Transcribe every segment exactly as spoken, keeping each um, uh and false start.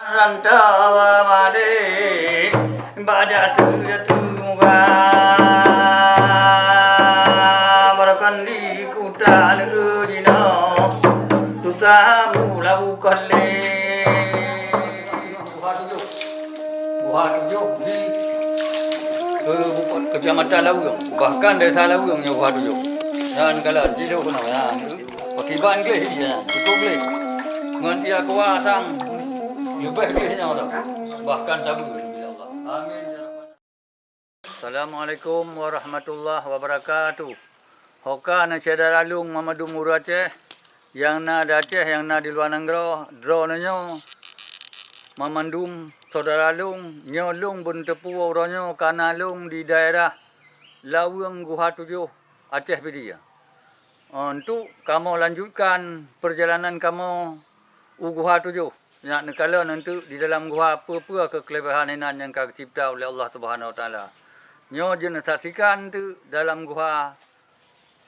Rantau Malé, bak jatuh-jatuh muka, barakan di kuta negeri jinoe, tuta mula bukan lé. Guha tujoh. Guha tujoh di, eh, Kecamatan Laweueng. Bahkan desa Laweueng nyoe guha tujoh. Nyan kalon, cit lôn keunoe, nyan. Pakiban gleh, ya, cukup gleh. Ngon ia kuah sang, leubeh gleh nyoe tau. Bahkan sabe, ya Allah. Amin, ya Rabbal. Assalamualaikum warahmatullahi wabarakatuh. Ho ka na syedara lôn mamandum ureuëng Aceh, nyang na di Aceh, nyang na di luwa nanggroe, droeneuh nyoe mamandum syedara lôn, nyoe lôn beuneuteupeu uroe nyoe ka na lôn di daerah Laweueng Guha Tujoh, Aceh Pidie. Untuk kamoe lanjutkan peurjalanan kamoe u Guha Tujoh, nyak neukalon eunteuk di dalam guha peue-peue keukeuleubehan inan nyang ka geucebta uleh Allah Subhanahu Wa Taala. Nyoe jeuet neusaksikan eunteuk dalam Guha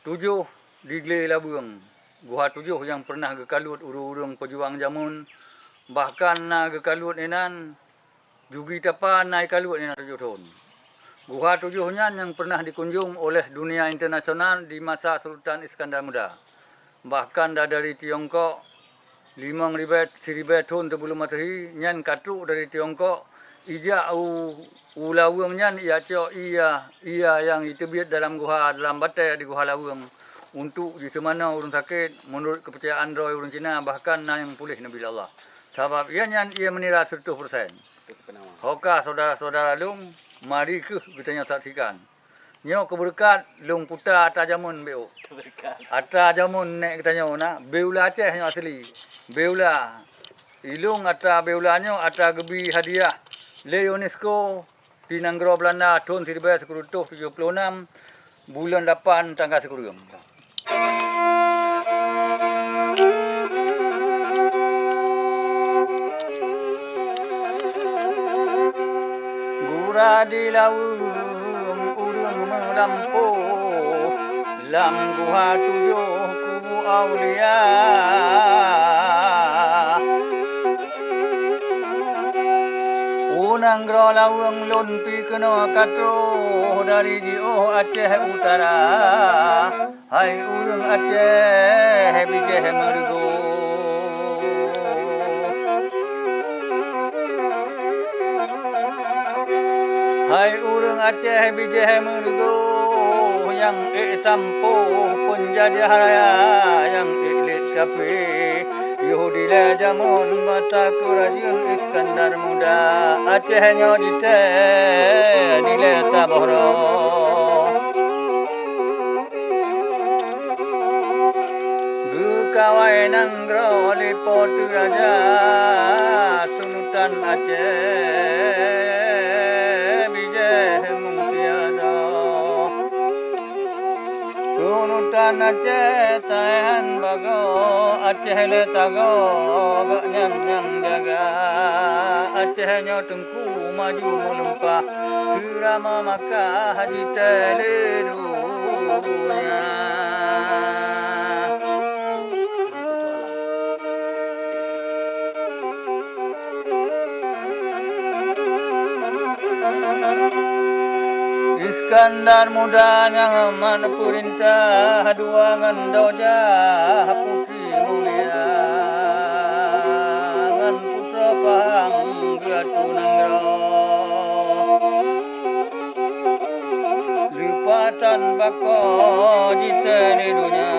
Tujoh di Glé Laweueng. Guha Tujoh nyang peureunah geukaluet ureuëng-ureuëng peujuang jameun, bahkan na geukaluet inan Jugi tapa na ikaleuet nyan tujoh thon. Guha tujoh nyan nyang pernah dikunjong oleh dunia internasional di masa Sultan Iskandar Muda. Bahkan da-, dari Tiongkok, limong ribèe, siribèe thon sebelum Masehi, nyan ka trok dari Tiongkok, ijak u, u Laweueng nyan ijak cok ie, ie nyang jiteubiet dalam guha, dalam batèe di Guha Laweueng, untuk jiseumanoe ureueng sakét, meunurot keupeurcayaan droe ureueng Cina, bahkan na nyang puléh neubi lé Allah. Sabab ie nyan ie meunira siratoh persen. Ho ka syedara-syedara lôn, mari kheueh geutanyoe saksikan. Nyoe keubeureukat lôn puta atra jameun beu. Atra jameun nèk geutanyoe na, biola Aceh nyoe asli. Biola. Ilôn atra biola nyoe atra geubi hadiah lé UNESCO di nanggroe Beulanda thon siribèe sikureueng reutôh tujoh ploh nam, buleuen lapan tanggai sikureueng. Gura di Laweueng ureueng meulampôh, lam guha tujoh kubu aulia. U nanggroe Laweueng lôn pi keunoe ka troh dari jiôh Aceh Utara. Hai ureueng Aceh bijéh meureugoe. Hai ureueng Aceh bijéh meureugoe, nyang ék sampôh peunjajah raya, nyang ék lét kafé. Yôh dilèe jameun mata keurajeuen Iskandar Muda, Aceh nyoe jitée dilèe saboh droe. Geukawai nanggroe lé Po teu Raja Sultan Aceh bijéh mulia droe. Sultan Aceh tahan bagoe, Aceh lé tagoe, gobnyan nyang jaga. Aceh nyoe teungku maju meulimpah, seurama Makkah jitée lé donya. Iskandar Muda nyang mat peurintah dua ngon Doja putri mulia ngon putroe pahang geuatu nanggroe. Leupatan bagoe jitée lé donya.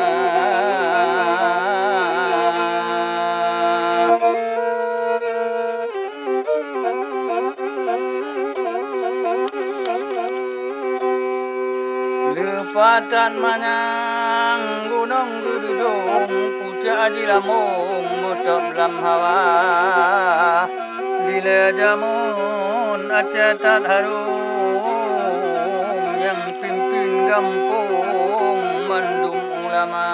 Leupatan manyang gunong geureudong, pucak jilamong meutôb lam hawa. Dilée jameun Aceh that harôm, nyang pimpin gampông mandum ulama.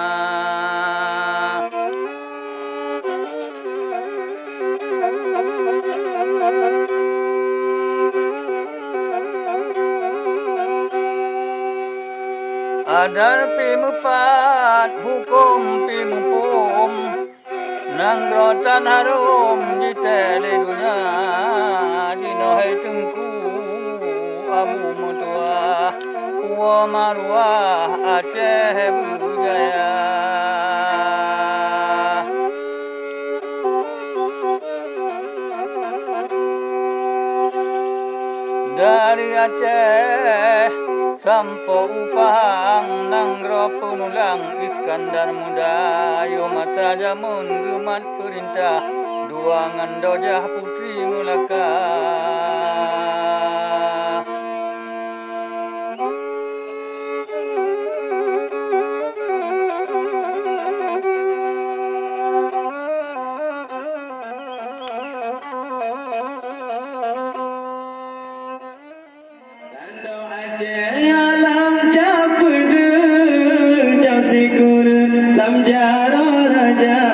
Adat pih meupat, hukôm pih muphôm, nanggroe tan harôm jih Teuh lé donya jinoe hai Teungku Abu Meutuah, woe maruah Aceh beujaya. Dari Aceh sampoe u Pahang, nanggroe peunulang Iskandar Muda, yoh masa jameun geumat peurintah, dua ngon Dojah Putri Meulaka. Tandok Aceh lam cap peudeuh, cap sikureueng lam jaroe raja.